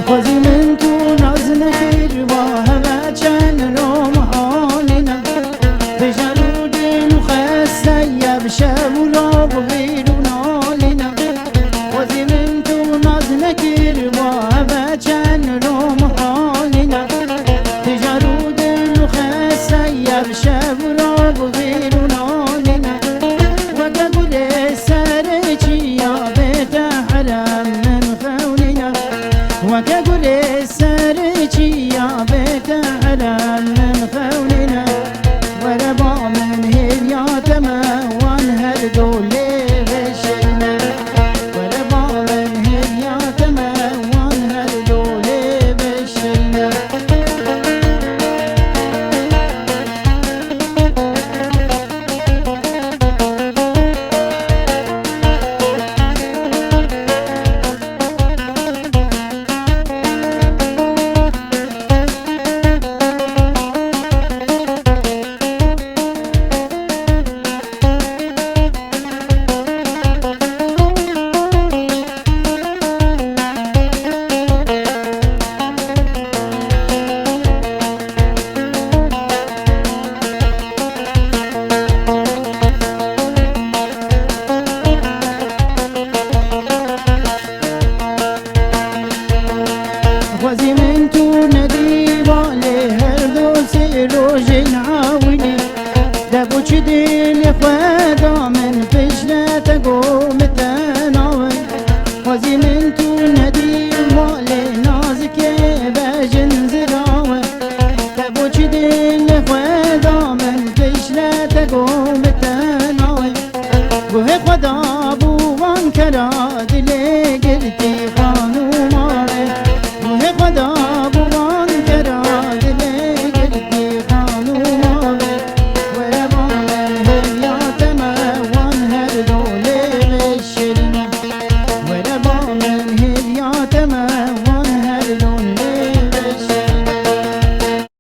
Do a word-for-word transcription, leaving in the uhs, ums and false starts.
Xwezî min tu naz nekir, wa heve çend rom halîne. Dijar û din û xeste ye bi şev û rov xîr û nalîne. Xwezî min tu naz nekir, wa heve çend rom halîne. Dijar û din û xeste ye bi şev û rov xîr û nalîne. Weke gulê serê çiya bête herem min xewnîne. Weke gulê serê çiya bête herem min xewnîne. Were ba min hêviya te me wan her do lê veşeyne. Were ba min hêviya te me wan her do lê veşeyne. Xwezî min tu nedî balê her du sê rojên awînî. De bo çi dê li xwe da min piştre